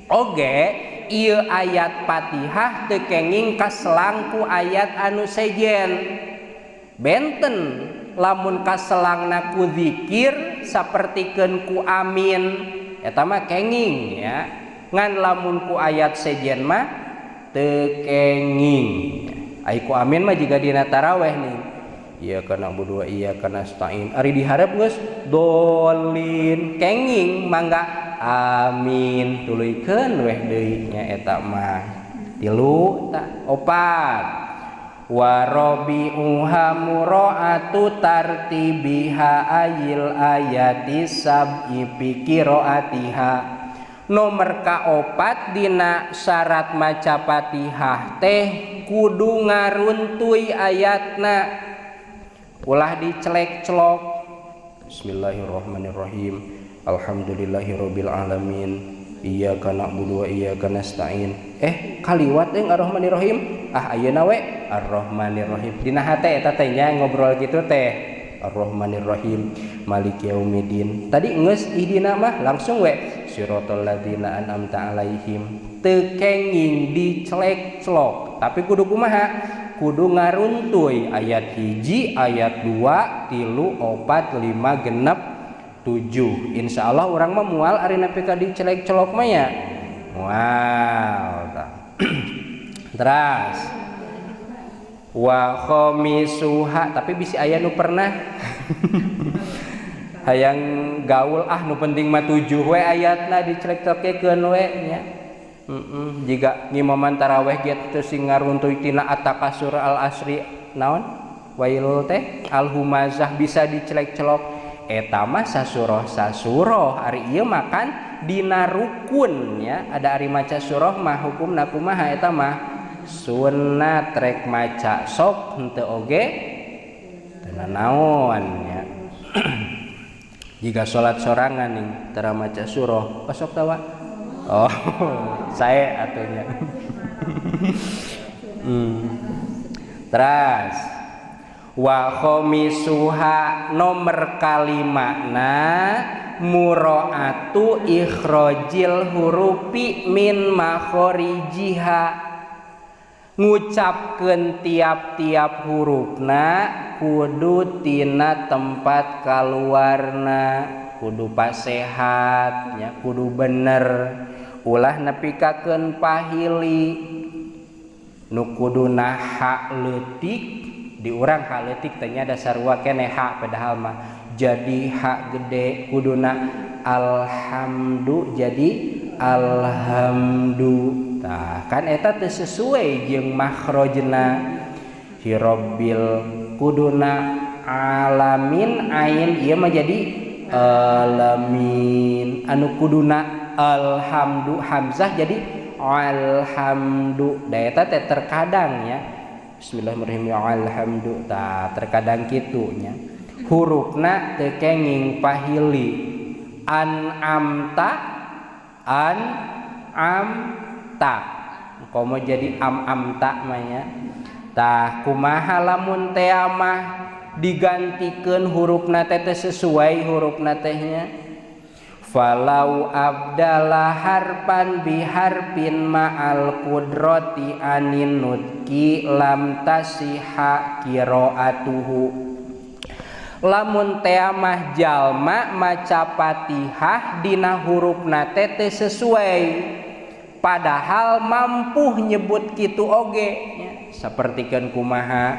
Oge ieu ayat Fatihah teu kenging kaselang ku ayat anu sejen. Benten lamun kaselangna ku zikir sapertikeun ku amin eta mah kenging ya. Ngan lamun ku ayat sejen mah teu kenging. Ai ku amin mah jiga dina taraweh nih. Iyyaka na'budu wa iyyaka nasta'in. Ari diharap geus dolin kenging mangga amin tuluykeun weh deui nya eta mah. Tilu ta opat. Wa rabi'uha mura'atu tartibiha ayil ayati sab'i fi qira'atiha. Nomor kaopat dina syarat maca Fatihah teh kudu ngaruntuy ayatna. Ulah dicelek-celok. Bismillahirrahmanirrahim. Alhamdulillahirabbil alamin. Iyyaka na'budu wa iyyaka nasta'in. Kaliwat euy Ar-Rahmanirrahim. Ah ayeuna we Ar-Rahmanirrahim. Dina hate eta teh nya ngobrol kitu teh. Ar-Rahmanirrahim, Maliki yaumiddin. Tadi geus ihdina mah langsung we siratal ladzina an'amta alaihim. Teu kenging dicelek-celok. Tapi kudu kumaha? Kudu ngaruntuy ayat 1, ayat 2, 3, 4, 5, 6, 7. Insyaallah urang mah moal ari nepi ka dicelek-celok mah ya. Moal tah. Teras wa khamisuha, tapi bisi aya nu pernah hayang gaul ah nu penting mah 7 we ayatna dicelek-celokeun we nya. Jiga ngimaman taraweh ge teu sing ngaruntuy tina at-takasur al-asri naon wailul teh al-humazah bisa dicelek-celok. Eta mah sasuroh-sasuroh ari ieu makan dina rukun ya. Ada ari maca surah mah hukumna kumaha eta mah sunat rek maca sok henteu oge teu nanaon ya. Jika salat sorangan nih tara maca surah osok tawa. Oh, sae atunya. Teras wa khamisuha nomor kalimana muraatu ikhrajil hurufi min makharijiha. Ngucapkeun tiap-tiap hurufna kudu tina tempat kaluarna, kudu pasehat nya, kudu bener, ulah nepikakeun pahili. Nu kuduna hak leutik di urang hak leutik teh nya dasar sarua keneh hak padahal mah jadi hak gede, kuduna alhamdu jadi alhamdu. Tah kan eta teu sesuai jeung makhrajna. Hirabbil kuduna alamin ain ieu mah jadi alamin. Anu kuduna alhamdu hamzah jadi alhamdu. Da eta teh terkadang ya bismillahirrahmanirrahim alhamdu tah terkadang kitu nya. Hurufna teu kenging pahili. An'amta an am ta komo jadi am amta mah nya. Tah kumaha lamun teh mah digantikeun hurufna teh sesuai hurufna teh nya. Falau abdala harpan biharpin ma'al qudrati anin nutki lam tasiha qiraatuhu. Lamun teh mah jalma maca Fatihah dina hurufna teh sesuai padahal mampu nyebut kitu oge nya. Sapertikeun kumaha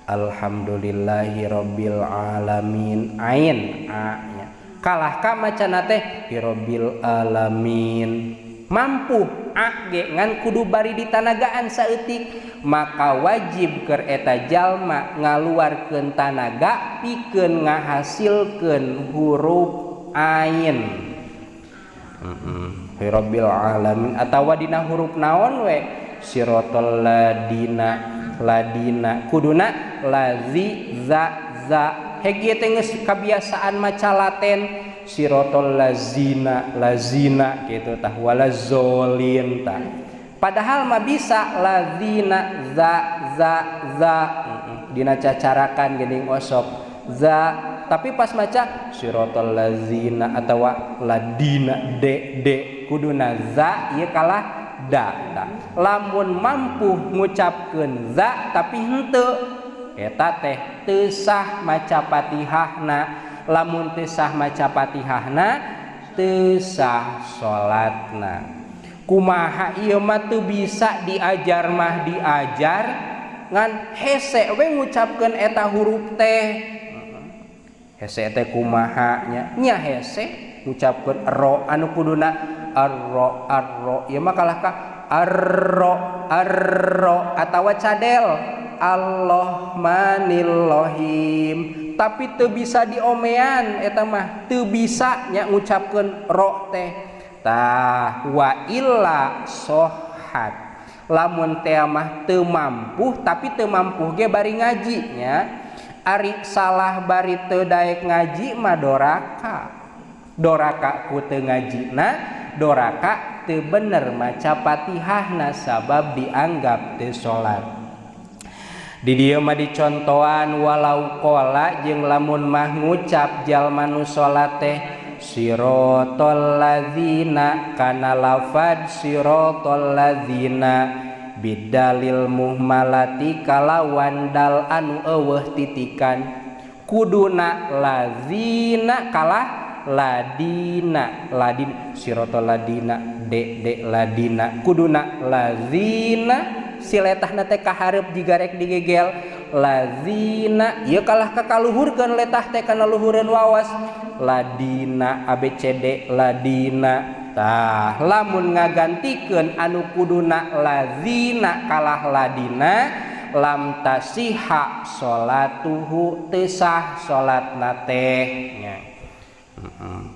alhamdulillahirabbil alamin ain a nya. Kalah ka macana teh hirabbil alamin mampu a ge ngan kudu bari ditanagaan saeutik, maka wajib keur eta jalma ngaluarkeun tanaga pikeun ngahasilkeun huruf ain. Hirabbil alamin atawa dina huruf naon we siratal ladina ladina kuduna lazi za za. Heg ieu teh geus kabiasaan maca laten sirotol lazina lazina gitu tah walazolin tah. Padahal mah bisa lazina za za za dina cacarakan geuning osok za Tapi pas maca siratal lazina atawa ladina d d kuduna za ieu kalah da da. Lamun mampu ngucapkeun za tapi henteu eta teh teu sah maca Fatihahna. Lamun teu sah maca Fatihahna teu sah salatna. Kumaha ieu mah teu bisa diajar mah diajar ngan hese we ngucapkeun eta huruf teh. Hese teh kumaha nya? Nya hese ngucapkeun ro anu kuduna arro arro ieu mah kalah ka arro arro atawa cadel Allahmanirrohim tapi teu bisa diomean eta mah teu bisa nya ngucapkeun ro teh. Tah wa illa sohat lamun teh mah teu mampu tapi teu mampu ge bari ngaji nya. Ari salah bari teu daek ngaji mah doraka. Doraka ku teu ngajina, doraka teu bener maca Fatihahna sabab dianggap teu salat. Di dieu mah dicontohan walau qala jeung lamun mah ngucap jalma nu salat teh siratal ladzina kana lafad siratal ladzina bidalil muhmalati kalawan dal anu eueuh titikan kuduna lazina kalah ladina ladin siratal ladina d d ladina kuduna lazina siletahna teh kahareup jiga rek digegel lazina ieu kalah kakaluhurkeun letah teh kana luhureun wawas ladina abcd ladina. Tah lamun ngagantikeun anu kuduna lazina kalah ladina lam tasiha salatuhu teu sah salatna teh nya.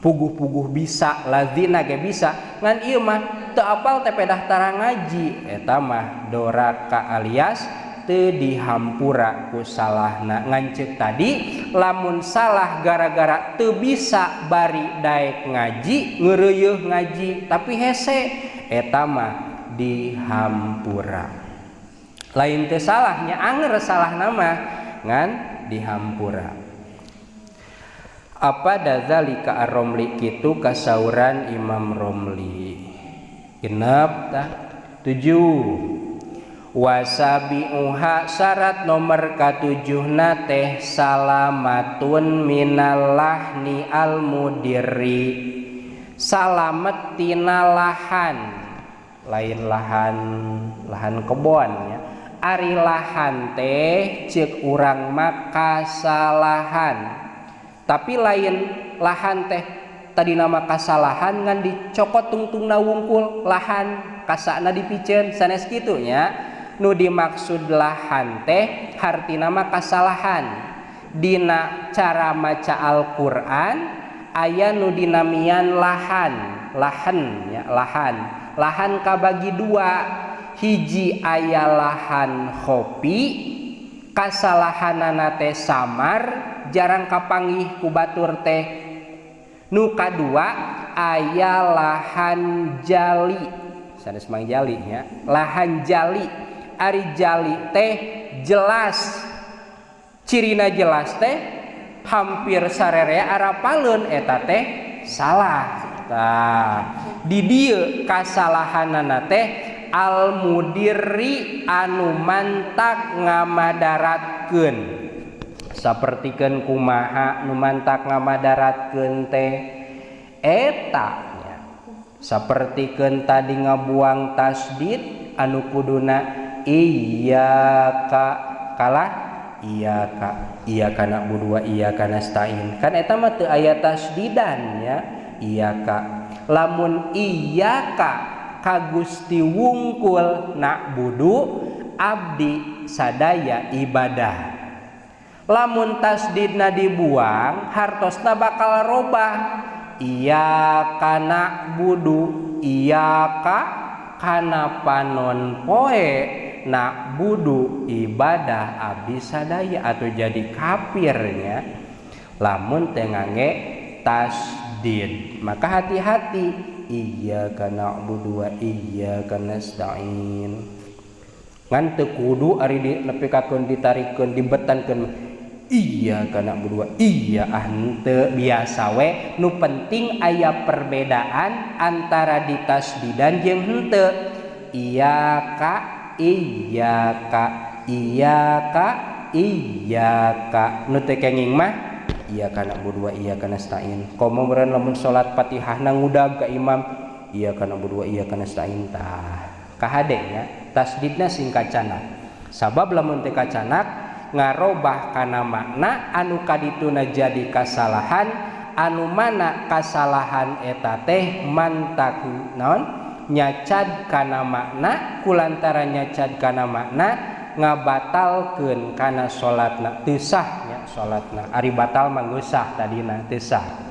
Puguh-puguh bisa lazina ge bisa ngan ieu mah teu apal teh pedah tara ngaji eta mah doraka alias teu dihampura ku salahna. Ngan ceuk tadi lamun salah gara-gara teu bisa bari daek ngaji ngeureuyeuh ngaji tapi hese eta mah dihampura. Lain teu salahnya anger salahna mah ngan dihampura. Apa dadzalika ar-Romli kitu kasauran Imam Romli. Genep tah 7. Wasabiuha syarat nomor katujuhna teh salamatun minal lahni al mudiri. Salamet tina lahan, lain lahan lahan kebon ya. Ari lahan teh ceuk urang mah kasalahan. Tapi lain lahan teh tadi nama kasalahan ngan dicokot tungtungna wungkul lahan kasakna dipiceun sanes kitu nya. Nu dimaksud lahan teh hartina mah kasalahan. Dina cara maca Al-Qur'an aya nu dinamian lahan, lahan ya, lahan. Lahan kabagi dua, hiji aya lahan khopi kasalahanana teh samar jarang kapanggih ku batur teh. Nu kadua aya lahan jali sanes mang jali nya, lahan jali. Ari jali teh jelas cirina jelas teh hampir sarerea arapaleun eta teh salah. Tah di dieu kasalahanana teh al mudiri anu mantak ngamadaratkeun. Sapertikeun kumaha nu mantak ngamadaratkeun teh eta nya. Sapertikeun tadi ngabuang tasdid anu kuduna iyyaka kalah iyyaka iyyaka na'budu wa iyyaka nasta'in kan eta mah teu aya tasdidan nya iyyaka. Lamun iyyaka ka Gusti wungkul na'budu abdi sadaya ibadah. Lamun tasdidna dibuang hartosna bakal robah iyyaka na'budu iyyaka kana panon poe na'budu ibadah abdi sadaya atau jadi kafirnya lamun teu ngangge tasdid. Maka hati-hati iyyaka na'budu wa iyyaka nasta'in. Ngan teu kudu ari dinepikakeun ditarikeun dibetankeun Iyyaka na'budu wa iya ah henteu biasa we nu penting aya perbedaan antara ditasdidan jeung henteu. Iyyaka iyyaka iyyaka iyyaka nu teu kenging mah iyyaka na'budu wa iyyaka nasta'in. Komo meureun lamun salat Fatihahna ngudag ka imam iyyaka na'budu wa iyyaka nasta'in tah kahade nya tasdidna sing kacanak. Sabab lamun teu kacanak ngarobah kana makna anu kadituna jadi kasalahan anu mana kasalahan eta teh mantak naon nyacad kana makna kulantaran nyacad kana makna ngabatalkeun kana salatna teu sah nya salatna ari batal mah geus sah tadina teu sah.